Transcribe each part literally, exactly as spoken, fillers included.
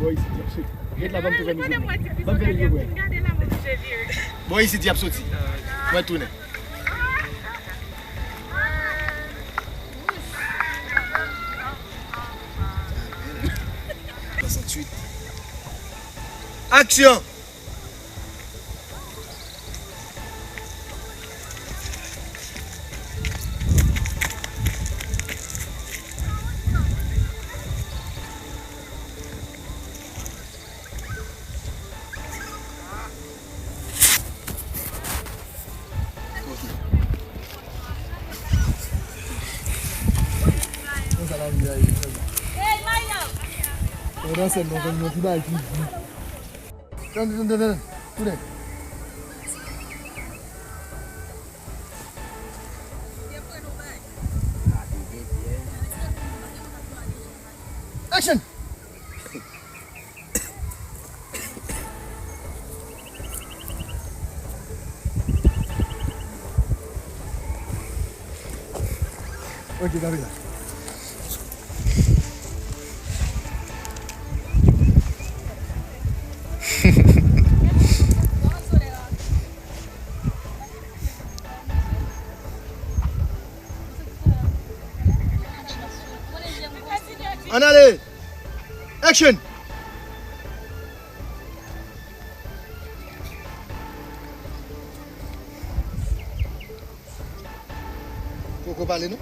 Bò isit, y ap soti. Ret la, ban m tou fè mizik mwen. Ban m fè mizik mwen. Bò isit, y ap soti. Mwen tounen. Swasanntuit. Aksyon! Konsa lavi a ye, frè m. Mwen nan sèn nan, konn yon ti bagay ki di. Tande, tande, tande. Tounen. Action! Ok, kanpe la. Ann ale! Action! Poko pale non?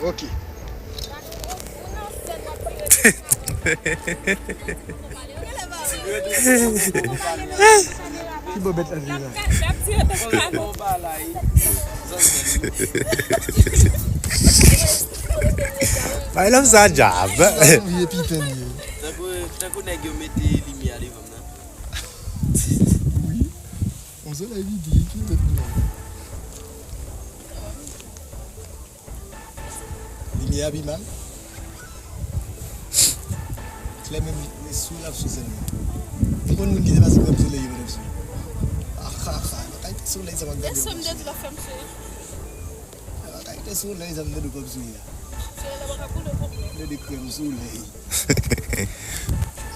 Ok. Ki bò bèt la vin la? Bay lòm sa djab. Vye piten li ye. Tankou, tankou nèg yo mete limyè devan m nan. Wi. On solèy vide, ki mèt li la? Limyè a pi mal. Klè menm li sou, l ap sou sèlman. Ou konn moun ki te pase krèm solèy yo, madam sou. Ah, ah, ah, nan kalite solèy sa m ap gade. Èske m te di l ap fè m souri? Nan kalite solèy sa m te di w fè m souri a. Solèy la pa ka boule w konprann. Li de krèm solèy.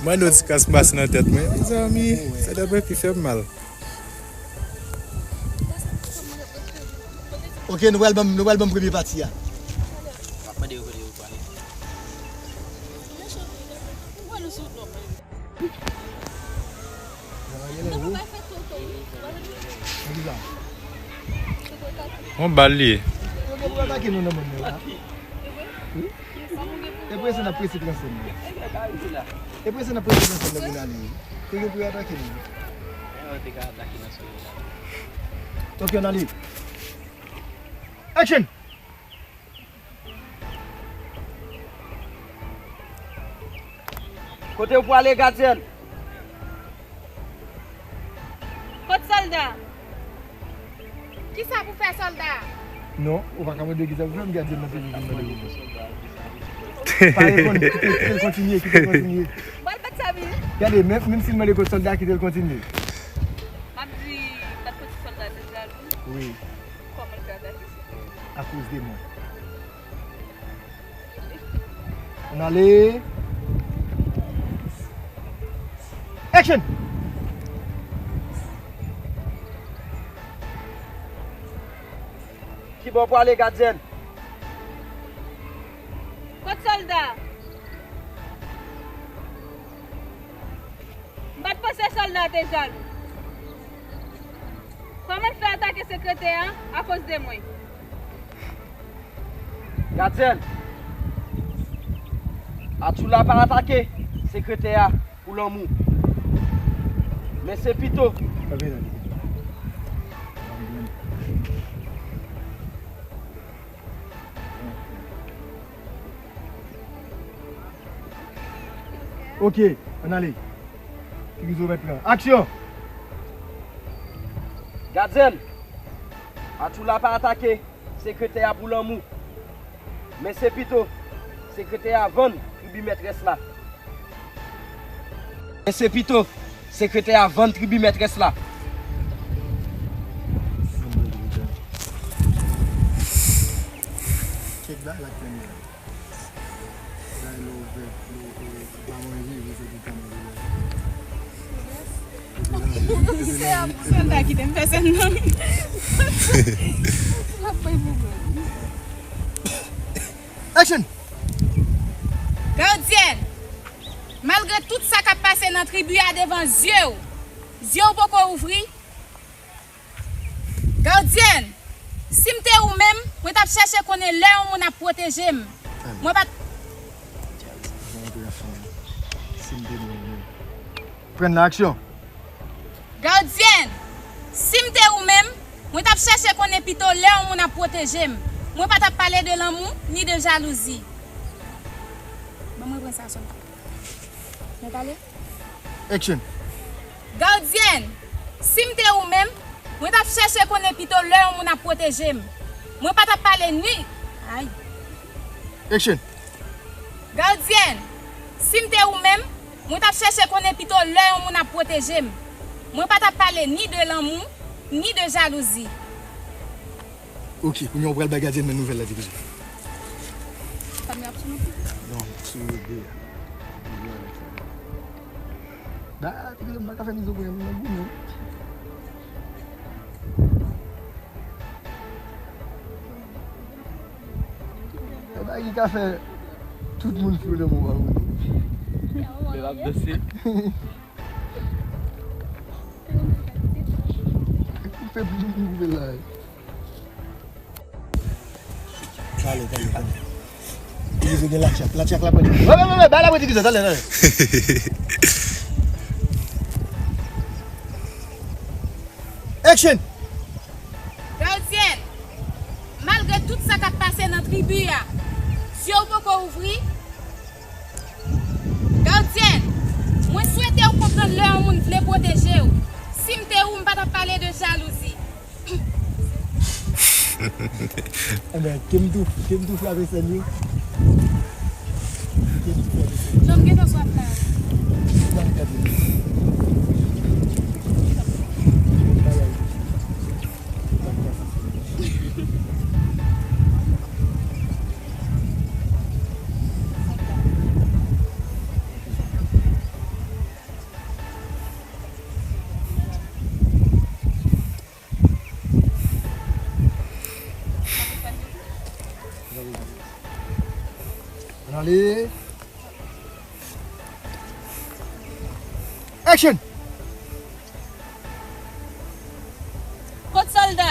Mwen do ti kras pase nan tèt mwen. Mezanmi, sa t ap pi fè m mal. Ok, nou pral ban m, nou pral ban m premye pati a. M ap mande yo kote yo prale. Yon bal li ye. Yo gen pou atake nou nan mòn nan la. Wi. E prese n ap prese pran sèn nan. E prese n ap prese pran sèn nan pou n ale. Yo gen pou yo atake nou. Ok, ann ale. Action! Kote w prale, gadyèn? Kot sòlda? Kisa pou fè sòlda? Non, ou pa ka mande kisa pou fè, m gadyèn nan se li ki mande pou mwen. Pa reponn, kite, kite l kontinye, kite l kontinye. Mwen bat sa vin. Gade, menm, menm si l mande kot sòlda, kite l kontinye. M ap di, bat kote sòlda, se jalou. Wi. Kòman l fè atake sa? Akoz de mwen. Ann ale. Action! Kibò w prale, gadyèn? Kot sòlda? M pa t panse sòlda te jalou. Kòman l fè atake sekretè a akoz de mwen? Gadyèn, Atchoula pa atake sekretè a pou lanmou. Men se pito. Ok, ann ale. Ki mizo mèt pran? Aksyon! Gadyèn, Atchoula pa atake sekretè a pou lanmou. Men se pito sekretè a vann tribi mètrès la. Men se pito sekretè a vann tribi mètrès la. Kèk bagay la k fè m la. Sèlman pou sèl la kite m fè sèn nan. L ap bay pwoblèm. Action! Gadyèn, malgre tout sa k ap pase nan tribi a devan zye w, zye w poko ouvri? Gadyèn, si m te ou menm, mwen t ap chèche konnen lè yon moun ap pwoteje m. Mwen pa t. Si m te ou menm. Pran nan aksyon. Gadyèn, si m te ou menm, mwen t ap chèche konnen pito lè yon moun ap pwoteje m. Mwen pa t ap pale de lanmou, ni de jalouzi. Ban mwen pran sa sèlman. Mwen pale? Action. Gadyèn, si m te ou menm, mwen t ap chèche konnen pito lè yon moun ap pwoteje m. Mwen pa t ap pale ni. Ay. Action. Gadyèn, si m te ou menm, mwen t ap chèche konnen pito lè yon moun ap pwoteje m. Mwen pa t ap pale ni de lanmou, ni de jalouzi. Ok, kounye a w pral bay gadyèn nan nouvèl la, Ti Pizou. Sa m ap sou mwen? Non, sou de a. Ba, Ti Pizou, m pa ka fè mizo pou yon moun nan goumen. E ba, ki ka fè tout moun fou nan moman ou. Lè l ap danse. Koupe pou nou koupe la. Talè, talè, talè. Ti Pizou gen latyak, latyak la pran. Wè, wè, wè, wè, bay la pou Ti Pizou, talè, talè. Action! Gadyèn, malgre tout sa k ap pase nan tribi a, zye w poko ouvri? Gadyèn, mwen swete w konprann lè yon moun vle pwoteje w. Si m te ou, m pa t ap pale de jalouzi. Enben, ke m tou, ke m tou frape sèn yo. Ke m tou frape sèn yo. Non, m gentan swaf la. Ban m gade. Bagay. Ann ale. Action! Kot sòlda?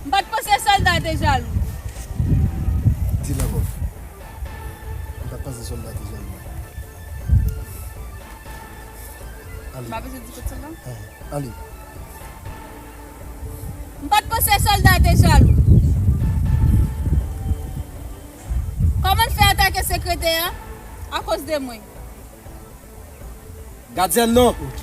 M pa t panse sòlda te jalou. Di l ankò. M pa t panse sòlda te jalou. Ale. M pa bezwen di kot sòlda? Ale. M pa t panse sòlda te jalou. Kòman l fè atake sekretè a? Akoz de mwen. Gadyèn non. Ok.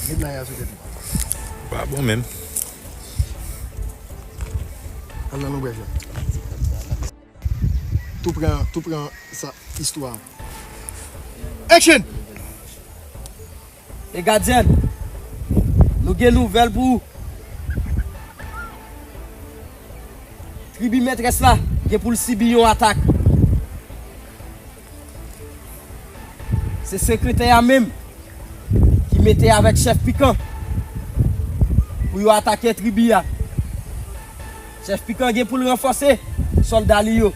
Met la ya sou tèt ou. Pa bon menm. Al nan lonbraj la. Tou pran, tou pran sa, istwa. Action! E gadyèn, nou gen nouvèl pou ou. Tribi mètrès la gen pou l sibi yon atak. Se sekretè a menm ki mete avèk chèf Pikan pou yo atake tribi a. Chèf Pikan gen pou l ranfòse sòlda li yo.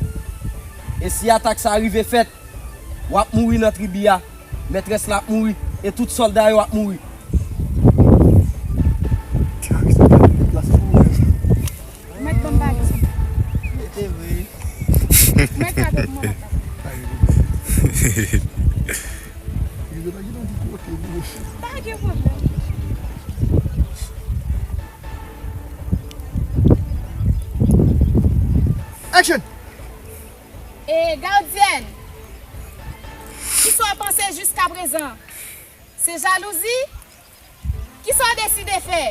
E si atak sa rive fèt, w ap mouri nan tribi a. Mètrès la ap mouri e tout sòlda yo ap mouri. Mèt ban m bagay sa. Mete vre. Mèt sa tout moun ap. Pa gen pwoblèm. Action! E gadyèn, kisa w panse jiskaprezan? Se jalouzi? Kisa w deside fè?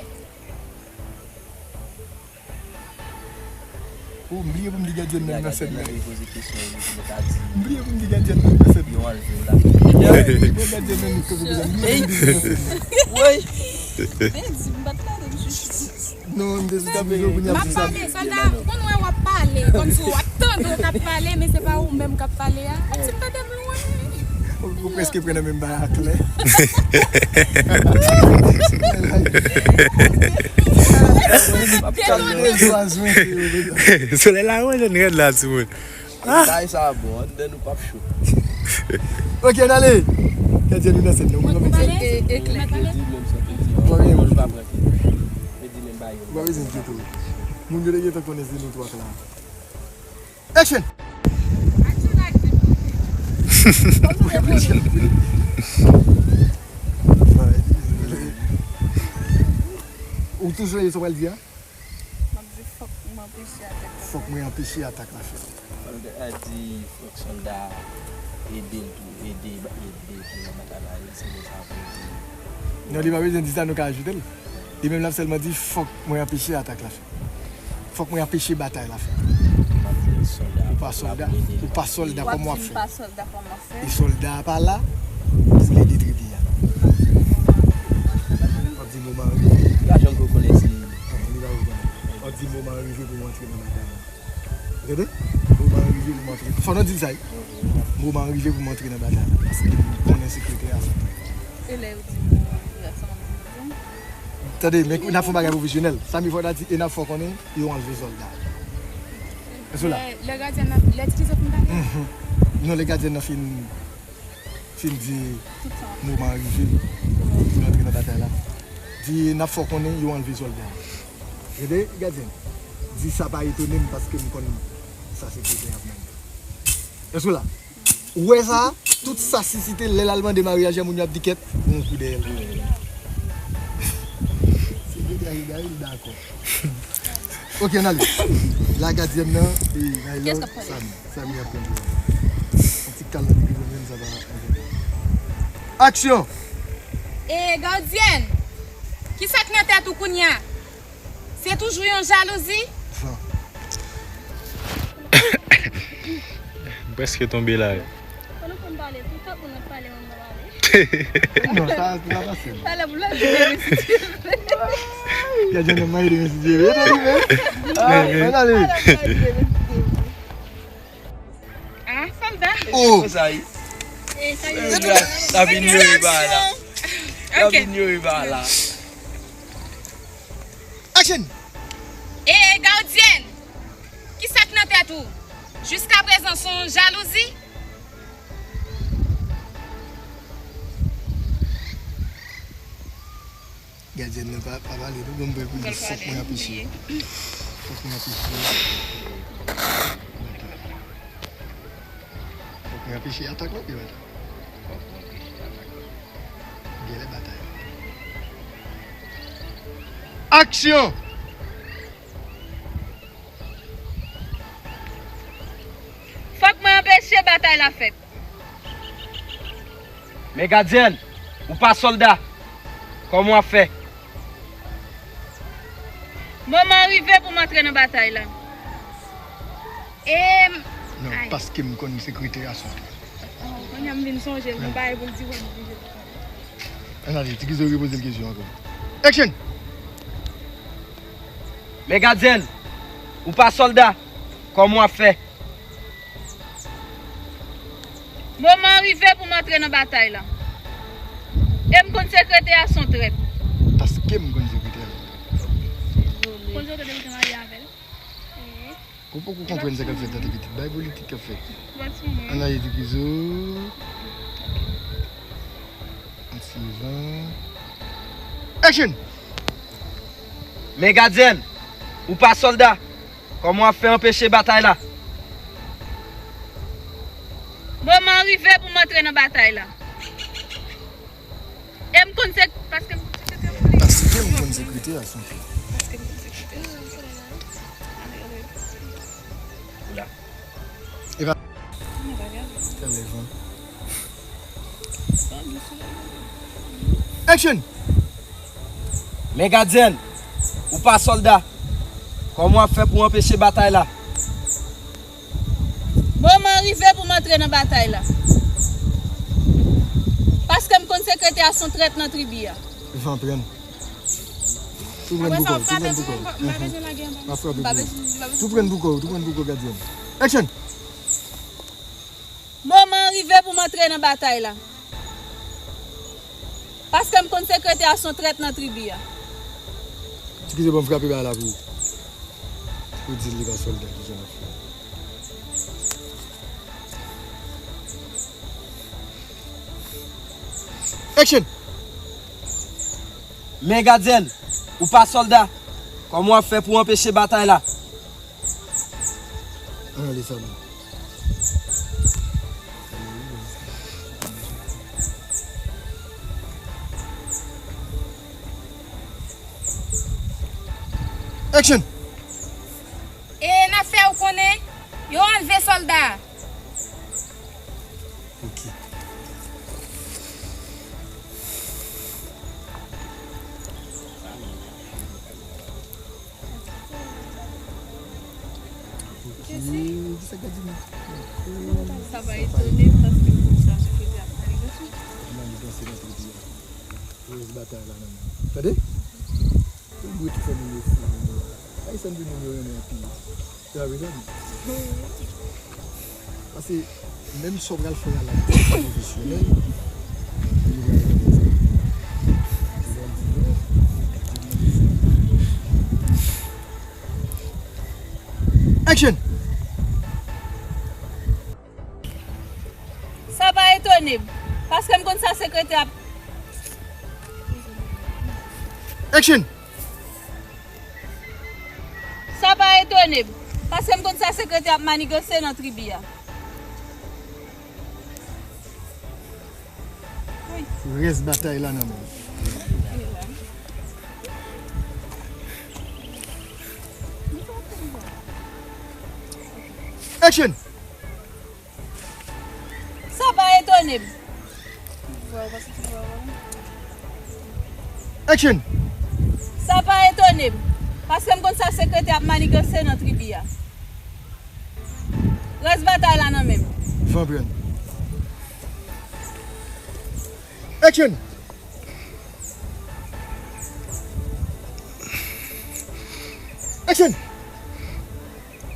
Oh, m bliye pou m di gadyèn nan nan sèn nan. Poze kesyon yo pou nou ta di. M bliye pou m di gadyèn nan nan sèn nan. Yo anlve w la. Mwen gadyèn nan li kote pou m bliye pou m di nan sèn nan. Woy. Men di m bat la de m chouchou. Non, m te sou tablize pou n ap di sa. M ap pale, sòlda, konn wè w ap pale, kòmsi w ap tande w k ap pale, men se pa ou menm k ap pale a. Ou ti tande m lwen. Ou, ou prèske pran nan menm bagay ak lè. Solèy la rouj ann rèd la, timoun. Bagay sa bon, anndan nou p ap cho. Ok, n ale. Kè Dye nou nan sèn nan. Mwen konn sa. Mèt pale? Mèt pale? Bon, men mwen pa pran kè. Mwen di menm bagay yo. Ou pa bezwen enkyete w. Moun yo te gentan konnen se nou twa k la. Action! Ou toujou sonje sa w pral di a? M ap di fòk mwen anpeche atak la. Fòk mwen anpeche atak la fèt. Fòk di fòk sòlda ede l tou, ede, ede tou nan batay la, se de sa pou l di. Non, li pa bezwen di sa, nou ka ajoute l. Li menm l ap sèlman di fòk mwen anpeche atak la fèt. Fòk mwen anpeche batay la fèt. Ou pa sòlda, ou pa sòlda, kòman w ap fè? E sòlda a pa la pou l ede trepe a. W ap di moman an rive. Li pa janm rekonèt li. Li pa rekonèt. W ap di moman an rive pou m antre nan batay la. Tande? Moman an rive pou m antre. Fò nou di l sa wi. Moman an rive pou m antre nan batay la. Paske m konnen sekretè a sou. E lè yo di moman an rive a, sa w ap di yo? Tande, men n ap fè yon bagay pwofesyonèl. Samy, fò w ta di, e n ap fè w konnen yo anlve sòlda. Èske w la? Lè, lè gadyèn nan, lè ti Kizo fin pale? Mhm. Non, lè gadyèn nan fin, fin di moman an rive pou n antre nan batay la. Di, n ap fè w konnen yo anlve sòlda. Tande, gadyèn. Di sa pa etone m paske m konn sa sekretè a ap mande. Èske w la? Ou wè sa? Tout sa sisite lè l al mande maryaj a moun yo ap di kèt, yon kou dèyè l. Se de gari gari l dakò. Ok, ann ale. La gadyèn nan, e, Naylor, Samy. Samy ap pran. Yon ti kal nan figi mwen menm, sa pa. Aksyon! E, gadyèn, kisa k nan tèt ou kounye a? Se toujou yon jalouzi? Jan. M prèske tonbe la. Fò nou konn pale, tou tout moun ap pale, mwen pa pale. Non, sa, sa pa pase. Talè pou lòt di demen si Dye vle. Gadyen nan manje demen si Dye vle. Talè pou lòt di demen si Dye vle. Ah, sòlda. Oh! Sa yi. Eh, sa yi. La vin yo e ba la. La vin yo e ba la. Action! E gadyèn, kisa k nan tèt ou? Jiskaprezan se yon jalouzi? Gadyèn nan pa, pa pale, nou ban m pè pou li. Fòk mwen anpeche. Fòk mwen anpeche. Fòk mwen anpeche atak la, pi batay. Genlè batay. Aksyon! Fòk mwen anpeche batay la fèt. Men gadyèn, ou pa sòlda. Kòman w ap fè? Moman an rive pou m antre nan batay la. E m... Non, paske m konn sekretè a sou tèt. Oh, kounye a m vin sonje l, gon bagay pou l di, wè m oblije. Ann ale, Ti Kizo repoze l kesyon ankò. Action! Men gadyèn, ou pa sòlda, kòman w ap fè? Moman an rive pou m antre nan batay la. E m konn sekretè a se yon trèt. Paske m konn sekretè a se yon trèt. Dezole. Konn sekretè a te marye avè l. Ou poko konprann sa k ap fèt la, ti pitit. Bay politik k ap fèt. Ann ale, Ti Kizo. An sivan. Action! Men gadyèn, ou pa sòlda. Kòman w ap fè anpeche batay la? Moman an rive pou m antre nan batay la. E m konn se, paske m konn sekretè a sou tèt. Paske m konn sekretè a sou tèt. Paske m konn sekretè a sou tèt. Ou la. E pa. Talè van. Action! Men gadyèn, ou pa sòlda. Kòman w ap fè pou anpeche batay la? Rive pou m antre nan batay la. Paske m konn sekretè a se yon trèt nan tribi a. Van pran. Tou pran pou kò, tou pran pou kò. M pa bezwen lage anba. M ap frape pou ou. Tou pran pou kò, tou pran pou kò, gadyèn. Action! Moman an rive pou m antre nan batay la. Paske m konn sekretè a se yon trèt nan tribi a. Ti kite ban m frape bagay la pou ou. Pou di l li pa sòlda, kijan l ap fè. Action! Men gadyèn, ou pa sòlda. Kòman w ap fè pou anpeche batay la? Ann ale sa menm. Action! E n ap fè ou konnen, yo anlve sòlda a. Ok. Ok, kisa k ap di nou? Sa pa etone m paske m konn sa sekretè ap maniganse. Maniganse nan tribi a. Rès batay la nan men. Tande? Ou dwe tou fè moun yo fou, moun yo. Ayisyen di moun yo renmen anpil. Sa vre sa di. Paske menm sa w pral fè a la, pwofesyonèl. Action! Sa pa etone m, paske m konn sa sekretè ap. Action! Sa pa etone m, paske m konn sa sekretè ap maniganse nan tribi a. Rès batay la nan men w. Action! Sa pa etone m. Action! Sa pa etone m, paske m konn sa sekretè ap maniganse nan tribi a. Rès batay la nan men m. Van pran. Action! Action!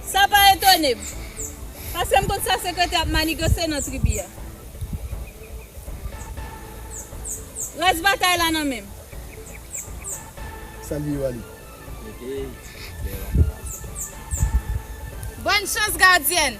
Sa pa etone m, paske m konn sa sekretè ap maniganse nan tribi a. Rès batay la nan men m. Salye yo ale. Bòn chans, gadyèn.